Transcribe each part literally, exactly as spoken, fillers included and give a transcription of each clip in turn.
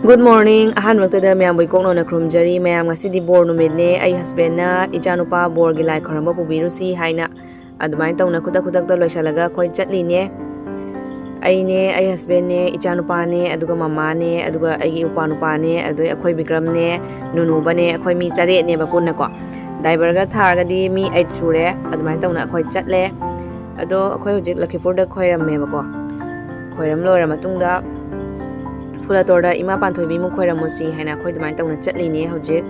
Good morning. ꯑꯍꯥꯟꯕꯃꯛꯇꯗ ꯃꯌꯥꯝꯕꯨ ꯏꯀꯣꯛꯅꯧꯅ ꯈꯨꯔꯨꯝꯖꯔꯤ꯫ ꯃꯌꯥꯝ, ꯉꯁꯤꯗꯤ ꯕꯣꯔ ꯅꯨꯃꯤꯠꯅꯦ꯫ ꯑꯩ husbandꯅ ꯏꯆꯥꯅꯨꯄꯥ ꯕꯣꯔꯒꯤ ꯂꯥꯏ ꯈꯣꯏꯔꯝꯕ ꯄꯨꯕꯤꯔꯨꯁꯤ ꯍꯥꯏꯅ ꯑꯗꯨꯃꯥꯏꯅ ꯇꯧꯅ ꯈꯨꯗꯛ ꯈꯨꯗꯛꯇ ꯂꯣꯏꯁꯤꯜꯂꯒ ꯑꯩꯈꯣꯏ ꯆꯠꯂꯤꯅꯦ꯫ ꯑꯩꯅꯦ, ꯑꯩ husbandꯅꯦ, ꯏꯆꯥꯅꯨꯄꯥꯅꯦ, ꯑꯗꯨꯒ ꯃꯃꯥꯅꯦ, ꯑꯗꯨꯒ ꯑꯩꯒꯤ ꯏꯄ꯭ꯋꯥ ꯅꯨꯄꯥꯅꯦ, ꯑꯗꯨꯗꯩ ꯑꯩꯈꯣꯏ ꯕꯤꯀ꯭ꯔꯝꯅꯦ, ꯅꯨꯅꯨꯕꯅꯦ, ꯑꯩꯈꯣꯏ ꯃꯤ ꯇꯔꯦꯠꯅꯦꯕ ꯄꯨꯟꯅꯀꯣ꯫ Driverꯒ ꯊꯥꯔꯒꯗꯤ ꯃꯤ eight ꯁꯨꯔꯦ꯫ ꯑꯗꯨꯃꯥꯏꯅ ꯇꯧꯅ ꯑꯩꯈꯣꯏ ꯆꯠꯂꯦ꯫ ꯑꯗꯣ ꯑꯩꯈꯣꯏ ꯍꯧꯖꯤꯛ ꯂꯈꯤꯄꯨꯔꯗ ꯈꯣꯏꯔꯝꯃꯦꯕꯀꯣ꯫ ꯈꯣꯏꯔꯝ ꯂꯣꯏꯔ ꯃꯇꯨꯡꯗ ꯐꯨꯂꯇꯣꯔꯗ ꯏꯃꯥ ꯄꯥꯟꯊꯣꯏꯕꯤꯃꯨꯛ ꯈꯣꯏꯔꯝꯃꯨꯁꯤ ꯍꯥꯏꯅ ꯑꯩꯈꯣꯏ ꯑꯗꯨꯃꯥꯏꯅ ꯇꯧꯅ ꯆꯠꯂꯤꯅꯦ ꯍꯧꯖꯤꯛ꯫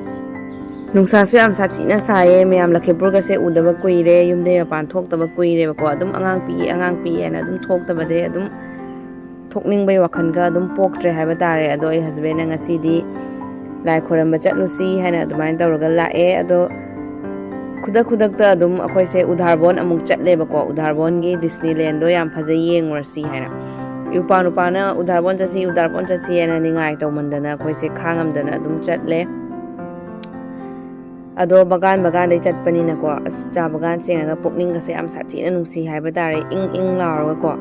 ꯅꯨꯡꯁꯥꯁꯨ ꯌꯥꯝ ꯁꯥꯊꯤꯅ ꯁꯥꯏꯌꯦ꯫ ꯃꯌꯥꯝ ꯂꯈꯤꯄꯨꯔꯒꯁꯦ ꯎꯗꯕ ꯀꯨꯏꯔꯦ, ꯌꯨꯝꯗꯩ ꯃꯄꯥꯟ ꯊꯣꯛꯇꯕ ꯀꯨꯏꯔꯦꯕꯀꯣ꯫ ꯑꯗꯨꯝ ꯑꯉꯥꯡ ꯄꯤꯛꯏ, ꯑꯉꯥꯡ ꯄꯤꯛꯏ ꯍꯥꯏꯅ ꯑꯗꯨꯝ ꯊꯣꯛꯇꯕꯗꯩ ꯑꯗꯨꯝ ꯊꯣꯛꯅꯤꯡꯕꯩ ꯋꯥꯈꯜꯒ ꯑꯗꯨꯝ ꯄꯣꯛꯇ꯭ꯔꯦ ꯍꯥꯏꯕ ꯇꯥꯔꯦ꯫ ꯑꯗꯣ ꯑꯩ husbandꯅ ꯉꯁꯤꯗꯤ ꯂꯥꯏ ꯈꯣꯏꯔꯝꯕ ꯆꯠꯂꯨꯁꯤ ꯍꯥꯏꯅ ꯑꯗꯨꯃꯥꯏꯅ ꯇꯧꯔꯒ ꯂꯥꯛꯑꯦ꯫ ꯑꯗꯣ ꯈꯨꯗꯛ ꯈꯨꯗꯛꯇ ꯑꯗꯨꯝ ꯑꯩꯈꯣꯏꯁꯦ ꯎꯙꯥꯔꯕꯣꯟ ꯑꯃꯨꯛ ꯆꯠꯂꯦꯕꯀꯣ꯫ ꯎꯙꯥꯔꯕꯣꯟꯒꯤ Disneylandꯗꯣ ꯌꯥꯝ ꯐꯖꯩ, ꯌꯦꯡꯉꯨꯔꯁꯤ ꯍꯥꯏꯅ꯫ ꯏꯄ꯭ꯋꯥ ꯅꯨꯄꯥꯅ "ꯎꯙꯥꯔꯕꯣꯟ ꯆꯠꯁꯤ, ꯎꯙꯥꯔꯕꯣꯟ ꯆꯠꯁꯤ" ꯍꯥꯏꯅ ꯅꯤꯡꯉꯥꯏ ꯇꯧꯃꯟꯗꯅ ꯑꯩꯈꯣꯏꯁꯦ ꯈꯥꯡꯉꯝꯗꯅ ꯑꯗꯨꯝ ꯆꯠꯂꯦ꯫ ꯑꯗꯣ ꯕꯒꯥꯟ ꯕꯒꯥꯟꯗꯩ ꯆꯠꯄꯅꯤꯅꯀꯣ, ꯑꯁ, ꯆꯥ ꯕꯒꯥꯟ ꯁꯦꯡꯉꯒ ꯄꯨꯛꯅꯤꯡꯒꯁꯦ ꯌꯥꯝ ꯁꯥꯊꯤꯅ ꯅꯨꯡꯁꯤ ꯍꯥꯏꯕ ꯇꯥꯔꯦ, ꯏꯪ ꯏꯪ ꯂꯥꯎꯔꯒꯀꯣ꯫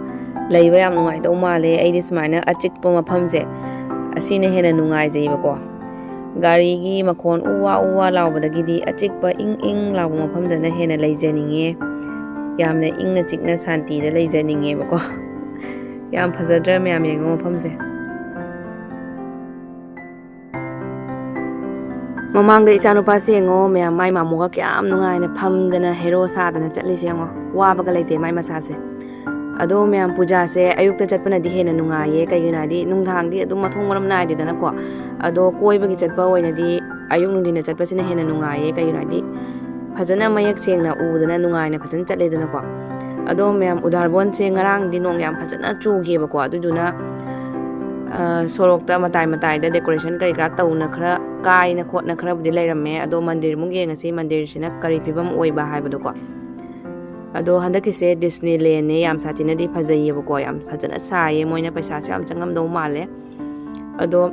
ꯂꯩꯕ ꯌꯥꯝ ꯅꯨꯡꯉꯥꯏꯗꯧ ꯃꯥꯜꯂꯦ꯫ ꯑꯩꯗꯤ ꯁꯨꯃꯥꯏꯅ ꯑꯆꯤꯛꯄ ꯃꯐꯝꯁꯦ, ꯑꯁꯤꯅ ꯍꯦꯟꯅ ꯅꯨꯡꯉꯥꯏꯖꯩꯕꯀꯣ꯫ ꯒꯥꯔꯤꯒꯤ ꯃꯈꯣꯟ ꯎ ꯋꯥ ꯎ ꯋꯥ ꯂꯥꯎꯕꯗꯒꯤꯗꯤ ꯑꯆꯤꯛꯄ ꯏꯪ ꯏꯪ ꯂꯥꯎꯕ ꯃꯐꯝꯗꯅ ꯍꯦꯟꯅ ꯂꯩꯖꯅꯤꯡꯉꯦ꯫ ꯌꯥꯝꯅ ꯏꯪꯅ ꯆꯤꯛꯅ ꯁꯥꯟꯇꯤꯗ ꯂꯩꯖꯅꯤꯡꯉꯦꯕꯀꯣ꯫ ꯌꯥꯝ ꯐꯖꯗ꯭ꯔꯥ ꯃꯌꯥꯝ? ꯌꯦꯡꯉꯣ ꯃꯐꯝꯁꯦ꯫ ꯃꯃꯥꯡꯗ ꯏꯆꯥꯅꯨꯄꯥꯁꯦ ꯌꯦꯡꯉꯣ ꯃꯌꯥꯝ, ꯃꯥꯏ ꯃꯥꯃꯣꯒ ꯀꯌꯥꯝ ꯅꯨꯡꯉꯥꯏꯅ ꯐꯝꯗꯅ ꯍꯦꯔꯣ ꯁꯥꯗꯅ ꯆꯠꯂꯤꯁꯦ ꯌꯦꯡꯉꯣ꯫ ꯋꯥꯕꯒ ꯂꯩꯇꯦ ꯃꯥꯏ ꯃꯁꯥꯁꯦ꯫ ꯑꯗꯣ ꯃꯌꯥꯝ, ꯄꯨꯖꯥꯁꯦ ꯑꯌꯨꯛꯇ ꯆꯠꯄꯅꯗꯤ ꯍꯦꯟꯅ ꯅꯨꯡꯉꯥꯏꯌꯦ꯫ ꯀꯩꯒꯤꯅꯣ ꯍꯥꯏꯗꯤ ꯅꯨꯡꯗꯥꯡꯗꯤ ꯑꯗꯨꯝ ꯃꯊꯣꯡ ꯃꯔꯝ ꯅꯥꯏꯗꯦꯗꯅꯀꯣ꯫ ꯑꯗꯣ ꯀꯣꯏꯕꯒꯤ ꯆꯠꯄ ꯑꯣꯏꯅꯗꯤ ꯑꯌꯨꯛ ꯅꯨꯡꯊꯤꯟꯗ ꯆꯠꯄꯁꯤꯅ ꯍꯦꯟꯅ ꯅꯨꯡꯉꯥꯏꯌꯦ꯫ ꯀꯩꯒꯤꯅꯣ ꯍꯥꯏꯗꯤ ꯐꯖꯅ ꯃꯌꯦꯛ ꯁꯦꯡꯅ ꯎꯗꯅ ꯅꯨꯡꯉꯥꯏꯅ ꯐꯖꯅ ꯆꯠꯂꯦꯗꯅꯀꯣ꯫ ꯑꯗꯣ ꯃꯌꯥꯝ, ꯎꯗꯥꯔꯕꯣꯟꯁꯦ ꯉꯔꯥꯡꯗꯤ ꯅꯣꯡ ꯌꯥꯝ ꯐꯖꯅ ꯆꯨꯈꯤꯕꯀꯣ꯫ ꯑꯗꯨꯗꯨꯅ, ꯑ, ꯁꯣꯔꯣꯛꯇ ꯃꯇꯥꯏ ꯃꯇꯥꯏꯗ decoration ꯀꯔꯤ ꯀꯔꯥ ꯇꯧꯅ ꯈꯔ ꯀꯥꯏꯅ ꯈꯣꯠꯅ ꯈꯔꯕꯨꯗꯤ ꯂꯩꯔꯝꯃꯦ꯫ ꯑꯗꯣ ꯃꯟꯗꯤꯔꯃꯨꯛ ꯌꯦꯡꯉꯁꯤ, ꯃꯟꯗꯤꯔꯁꯤꯅ ꯀꯔꯤ ꯐꯤꯕꯝ ꯑꯣꯏꯕ ꯍꯥꯏꯕꯗꯣꯀꯣ꯫ ꯑꯗꯣ ꯍꯟꯗꯛꯀꯤꯁꯦ Disneylandꯅꯦ, ꯌꯥꯝ ꯁꯥꯊꯤꯅꯗꯤ ꯐꯖꯩꯌꯦꯕꯀꯣ, ꯌꯥꯝ ꯐꯖꯅ ꯁꯥꯏꯌꯦ, ꯃꯣꯏꯅ ꯄꯩꯁꯥꯁꯨ ꯌꯥꯝ ꯆꯪꯉꯝꯗꯧ ꯃꯥꯜꯂꯦ꯫ ꯑꯗꯣ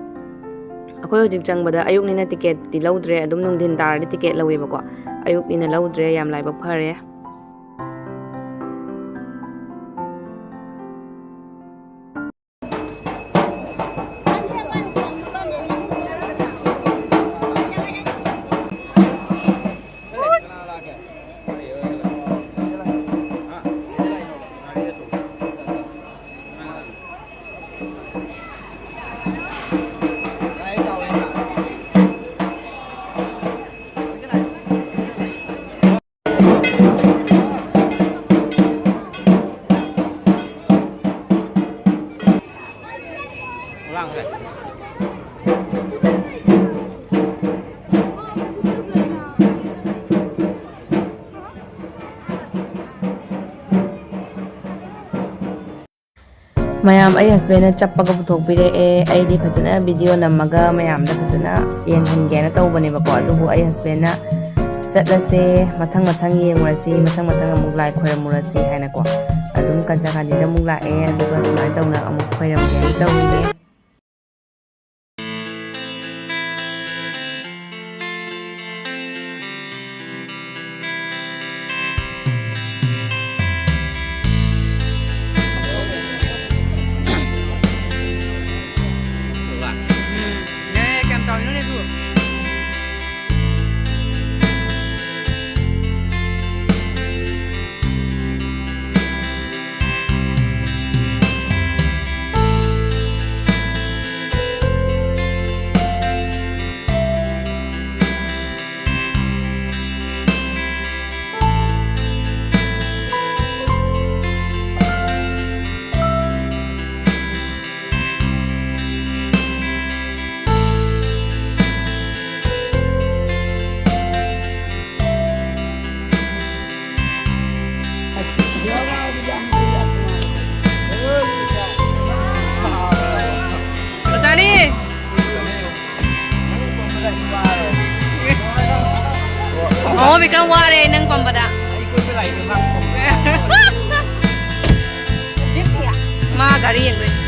ꯑꯩꯈꯣꯏ ꯍꯧꯖꯤꯛ ꯆꯪꯕꯗ ꯑꯌꯨꯛꯅꯤꯅ ticketꯇꯤ ꯂꯧꯗ꯭ꯔꯦ, ꯑꯗꯨꯝ ꯅꯨꯡꯊꯤꯟ ꯇꯥꯔꯗꯤ ticket ꯂꯧꯋꯦꯕꯀꯣ꯫ ꯑꯌꯨꯛꯅꯤꯅ ꯂꯧꯗ꯭ꯔꯦ, ꯌꯥꯝ ꯂꯥꯏꯕꯛ ꯐꯔꯦ꯫ ꯃꯌꯥꯝ, ꯑꯩ ꯍꯁꯕꯦꯟꯅ ꯆꯞꯄꯒ ꯄꯨꯊꯣꯛꯄꯤꯔꯛꯑꯦ꯫ ꯑꯩꯗꯤ ꯐꯖꯅ ꯚꯤꯗꯤꯑꯣ ꯅꯝꯃꯒ ꯃꯌꯥꯝꯗ ꯐꯖꯅ ꯌꯦꯡꯍꯟꯒꯦꯅ ꯇꯧꯕꯅꯦꯕꯀꯣ, ꯑꯗꯨꯕꯨ ꯑꯩ ꯍꯁꯕꯦꯟꯅ "ꯆꯠꯂꯁꯦ, ꯃꯊꯪ ꯃꯊꯪ ꯌꯦꯡꯉꯨꯔꯁꯤ, ꯃꯊꯪ ꯃꯊꯪ ꯑꯃꯨꯛ ꯂꯥꯏ ꯈꯣꯏꯔꯝꯃꯨꯔꯁꯤ" ꯍꯥꯏꯅꯀꯣ, ꯑꯗꯨꯝ ꯀꯟꯆꯥꯒꯥꯟꯗꯤꯗ ꯑꯃꯨꯛ ꯂꯥꯛꯑꯦ꯫ ꯑꯗꯨꯒ ꯁꯨꯃꯥꯏꯅ ꯇꯧꯅ ꯑꯃꯨꯛ ꯈꯣꯏꯔꯝꯒꯦꯅ ꯇꯧꯔꯤꯅꯦ꯫ ꯎꯝ꯫ ꯌꯥꯏ, ꯌꯥꯏ, ꯀꯌꯥꯝ ꯆꯥꯎꯔꯤꯅꯣꯅꯦ ꯑꯗꯨ? ꯃꯆꯥꯅꯤ꯫ ꯃꯃꯥ ꯕꯤꯀ꯭ꯔꯝ ꯋꯥꯔꯦ ꯅꯪ ꯄꯝꯕꯗ꯫ ꯃꯥ ꯒꯥꯔꯤ ꯌꯦꯡꯗꯣꯏꯅꯤ꯫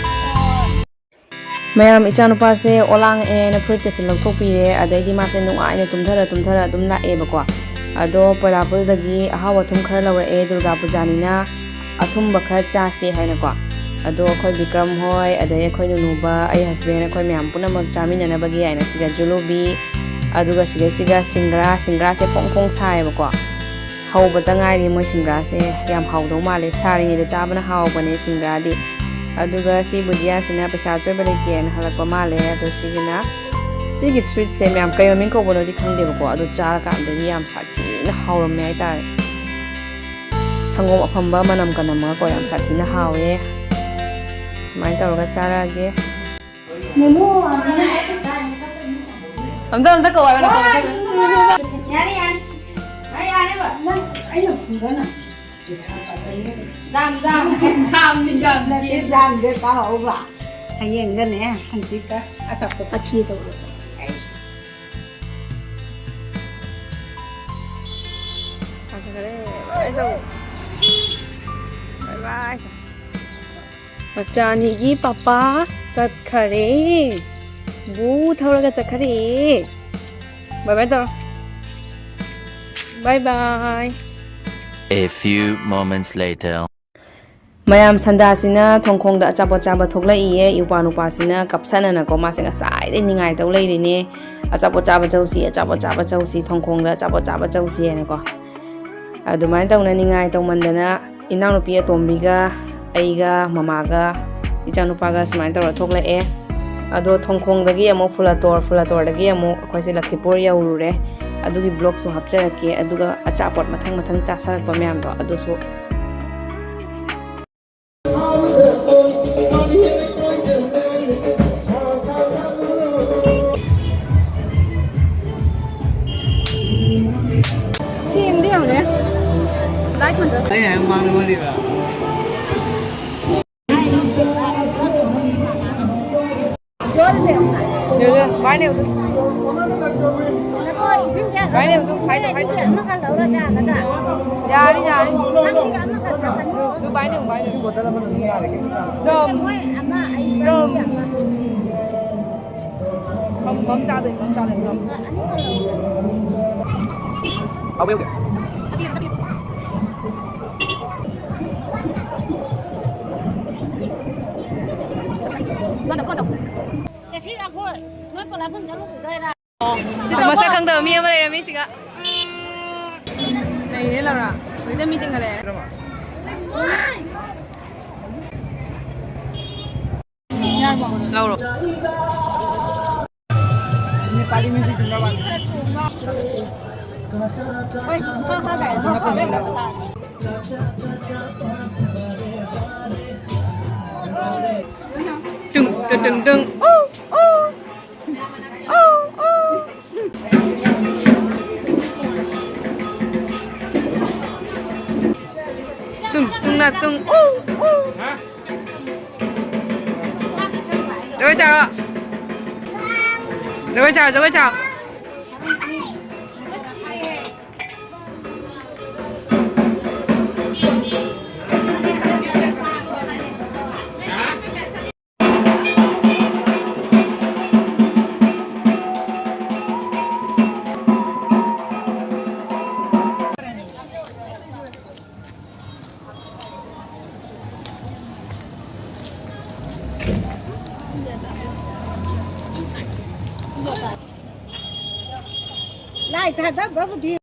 ꯃꯌꯥꯝ, ꯏꯆꯥꯅꯨꯄꯥꯁꯦ ꯑꯣꯂꯥꯡꯉꯛꯑꯦꯅ ꯐꯨꯔꯤꯠꯀꯁꯦ ꯂꯧꯊꯣꯛꯄꯤꯔꯦ꯫ ꯑꯗꯩꯗꯤ ꯃꯥꯁꯦ ꯅꯨꯡꯉꯥꯏꯅ ꯇꯨꯝꯊꯔ ꯇꯨꯝꯊꯔ ꯑꯗꯨꯝ ꯂꯥꯛꯑꯦꯕꯀꯣ꯫ ꯑꯗꯣ ꯄꯣꯏꯔꯥꯄꯨꯜꯗꯒꯤ ꯑꯍꯥꯎ ꯑꯊꯨꯝ ꯈꯔ ꯂꯧꯔꯛꯑꯦ, ꯗꯨꯔꯒꯥ ꯄꯨꯖꯥꯅꯤꯅ ꯑꯊꯨꯝꯕ ꯈꯔ ꯆꯥꯁꯦ ꯍꯥꯏꯅꯀꯣ꯫ ꯑꯗꯣ ꯑꯩꯈꯣꯏ ꯕꯤꯀ꯭ꯔꯝ ꯍꯣꯏ, ꯑꯗꯩ ꯑꯩꯈꯣꯏ ꯅꯨꯅꯨꯕ, ꯑꯩ ꯍꯁꯕꯦꯟ, ꯑꯩꯈꯣꯏ ꯃꯌꯥꯝ ꯄꯨꯝꯅꯃꯛ ꯆꯥꯃꯤꯟꯅꯅꯕꯒꯤ ꯍꯥꯏꯅ ꯁꯤꯗ ꯖꯨꯂꯨꯕꯤ, ꯑꯗꯨꯒ ꯁꯤꯗꯩꯁꯤꯒ ꯁꯤꯡꯒ꯭ꯔꯥ, ꯁꯤꯡꯒ꯭ꯔꯥꯁꯦ ꯐꯣꯡ ꯐꯣꯡ ꯁꯥꯏꯌꯦꯕꯀꯣ꯫ ꯍꯧꯕꯇ ꯉꯥꯏꯔꯤ ꯃꯣꯏ ꯁꯤꯡꯒ꯭ꯔꯥꯁꯦ꯫ ꯌꯥꯝ ꯍꯥꯎꯗꯧ ꯃꯥꯜꯂꯦ꯫ ꯁꯥꯔꯤꯉꯩꯗ ꯆꯥꯕꯅ ꯍꯥꯎꯕꯅꯦ ꯁꯤꯡꯒ꯭ꯔꯥꯗꯤ꯫ ꯑꯗꯨꯒ ꯁꯤ ꯕꯨꯙꯤꯌꯥꯁꯤꯅ ꯄꯩꯁꯥ ꯑꯆꯣꯏꯕ ꯂꯩꯇꯦꯅ ꯍꯜꯂꯛꯄ ꯃꯥꯜꯂꯦ꯫ ꯑꯗꯣ ꯁꯤꯒꯤꯅ, ꯁꯤꯒꯤ ꯁ꯭ꯋꯤꯠꯁꯦ ꯃꯌꯥꯝ ꯀꯩ ꯃꯃꯤꯡ ꯀꯧꯕꯅꯣꯗꯤ ꯈꯪꯗꯦꯕꯀꯣ, ꯑꯗꯣ ꯆꯥꯔꯀꯥꯟꯗꯗꯤ ꯌꯥꯝ ꯁꯥꯊꯤꯅ ꯍꯥꯎꯔꯝꯃꯦ ꯍꯥꯏꯇꯥꯔꯦ꯫ ꯁꯪꯒꯣꯝ ꯑꯐꯝꯕ ꯃꯅꯝ ꯀꯅꯝꯃꯒꯀꯣ, ꯌꯥꯝ ꯁꯥꯊꯤꯅ ꯍꯥꯎꯋꯦ꯫ ꯁꯨꯃꯥꯏꯅ ꯇꯧꯔꯒ ꯆꯥꯔꯛꯑꯒꯦ꯫ ꯑꯝꯇ, ꯑꯝꯇ ꯀꯧ ꯍꯥꯏꯕ ꯅꯠꯇ꯭ꯔꯣ? ꯌꯥꯔꯦ, ꯌꯥꯔꯦ꯫ ꯌꯥꯔꯦ, ꯌꯥꯔꯦꯕ꯫ ꯅꯪ ꯑꯩꯅ ꯐꯨꯕ ꯅꯪ꯫ ꯖꯥꯝ, ꯖꯥꯝ, ꯖꯥꯝꯅꯤ, ꯖꯥꯝ꯫ ꯅꯠꯇꯦ, ꯖꯥꯝꯗꯣ ꯇꯥꯍꯧꯕ꯫ ꯍꯌꯦꯡꯒꯅꯦ, ꯍꯪꯆꯤꯠꯀ ꯑꯆꯥꯄꯣꯠ ꯆꯠꯈꯤ ꯇꯧꯔꯣ꯫ ꯐꯖꯈ꯭ꯔꯦ꯫ ꯕꯥꯏ ꯕꯥꯏ ꯇꯧ꯫ ꯕꯥꯏ ꯕꯥꯏ꯫ ꯃꯆꯥ ꯑꯅꯤꯒꯤ ꯄꯄꯥ ꯆꯠꯈꯔꯦ꯫ ꯕꯨ ꯊꯧꯔꯒ ꯆꯠꯈꯔꯦ꯫ ꯕꯥꯏ ꯕꯥꯏ ꯇꯧꯔꯣ꯫ ꯕꯥꯏ ꯕꯥꯏ꯫ A few moments later. ꯃꯌꯥꯝ ꯁꯟꯗꯥꯁꯤꯅ ꯊꯣꯡꯈꯣꯡꯗ ꯑꯆꯥꯄꯣꯠ ꯆꯥꯕ ꯊꯣꯛꯂꯛꯏꯌꯦ꯫ ꯏꯄ꯭ꯋꯥ ꯅꯨꯄꯥꯁꯤꯅ ꯀꯞꯁꯟꯅꯅꯀꯣ, ꯃꯥꯁꯦ ꯉꯁꯥꯏꯗꯩ ꯅꯤꯡꯉꯥꯏ ꯇꯧ ꯂꯩꯔꯤꯅꯦ꯫ "ꯑꯆꯥꯄꯣꯠ ꯆꯥꯕ ꯆꯧꯁꯤ, ꯑꯆꯥꯄꯣꯠ ꯆꯥꯕ ꯆꯧꯁꯤ, ꯊꯣꯡꯈꯣꯡꯗ ꯑꯆꯥꯄꯣꯠ ꯆꯥꯕ ꯆꯧꯁꯤ" ꯍꯥꯏꯅꯀꯣ꯫ ꯑꯗꯨꯃꯥꯏꯅ ꯇꯧꯅ ꯅꯤꯡꯉꯥꯏ ꯇꯧꯃꯟꯗꯅ ꯏꯅꯥꯎꯅꯨꯄꯤ ꯑꯇꯣꯝꯕꯤꯒ ꯑꯩꯒ ꯃꯃꯥꯒ ꯏꯆꯥꯅꯨꯄꯥꯒ ꯁꯨꯃꯥꯏꯅ ꯇꯧꯔ ꯊꯣꯛꯂꯛꯑꯦ꯫ ꯑꯗꯣ ꯊꯣꯡꯈꯣꯡꯗꯒꯤ ꯑꯃꯨꯛ ꯐꯨꯂꯇꯣꯔ, ꯐꯨꯂꯇꯣꯔꯗꯒꯤ ꯑꯃꯨꯛ ꯑꯩꯈꯣꯏꯁꯦ ꯂꯈꯤꯄꯨꯔ ꯌꯧꯔꯨꯔꯦ꯫ ꯑꯗꯨꯒꯤ ꯕ꯭ꯂꯣꯛꯁꯨ ꯍꯥꯞꯆꯔꯛꯀꯦ꯫ ꯑꯗꯨꯒ ꯑꯆꯥꯄꯣꯠ ꯃꯊꯪ ꯃꯊꯪ ꯆꯥꯁꯜꯂꯛꯄ ꯃꯌꯥꯝꯗꯣ ꯑꯗꯨꯁꯨ꯫ ꯁꯤ ꯑꯃꯗꯤ ꯌꯦꯡꯉꯨꯅꯦ꯫ ꯂꯥꯏꯠ ꯃꯟꯗꯣ꯫ ꯑꯩ ꯍꯥꯏ ꯃꯥꯡꯗ ꯃꯅꯤꯕ꯫ ꯌꯥ, ꯌꯥ, ꯚꯥꯏꯅꯦ ꯑꯗꯨ꯫ ꯚꯥꯏꯅꯦ ꯑꯗꯨ, ꯍꯥꯏꯗꯣ, ꯍꯥꯏꯗꯣ꯫ ꯌꯥꯔꯦ, ꯌꯥꯔꯦ꯫ ꯑꯗꯨ, ꯑꯗꯨ ꯚꯥꯏꯅꯦ, ꯚꯥꯏꯅꯦ꯫ ꯏꯁꯤꯡ ꯕꯣꯇꯜ ꯑꯃ ꯑꯗꯨꯝ ꯌꯥꯔꯦ, ꯀꯩꯁꯨ ꯀꯥꯏꯗꯦ꯫ ꯑꯗꯨꯝ꯫ ꯐꯝ, ꯐꯝ ꯆꯥꯗꯣꯏ, ꯐꯝ ꯆꯥꯗꯣꯏ, ꯐꯝ꯫ ꯍꯥꯎꯕ ꯌꯧꯗꯦ꯫ ꯃꯁꯛ ꯈꯪꯗꯕ ꯃꯤ ꯑꯃ ꯂꯩꯔꯝꯃꯤ ꯁꯤꯒ꯫ ꯂꯩꯔꯦ ꯂꯧꯔ꯫ ꯍꯧꯖꯤꯛꯇ ꯃꯤ ꯇꯤꯡꯈꯠꯂꯛꯑꯦ꯫ ꯂꯧꯔꯣ꯫ ꯇꯨꯡ ꯇꯨꯡ ꯇꯨꯡ ꯇꯨꯡ꯫ ꯇꯨꯡ ꯇꯨꯡꯅ ꯇꯨꯡ꯫ ꯖꯒꯣꯏ ꯁꯥꯔꯣ꯫ ꯖꯒꯣꯏ ꯁꯥꯔꯣ, ꯖꯒꯣꯏ ꯁꯥꯔꯣ꯫ ꯂꯥꯏ ꯊꯥꯗꯕꯕꯨꯗꯤ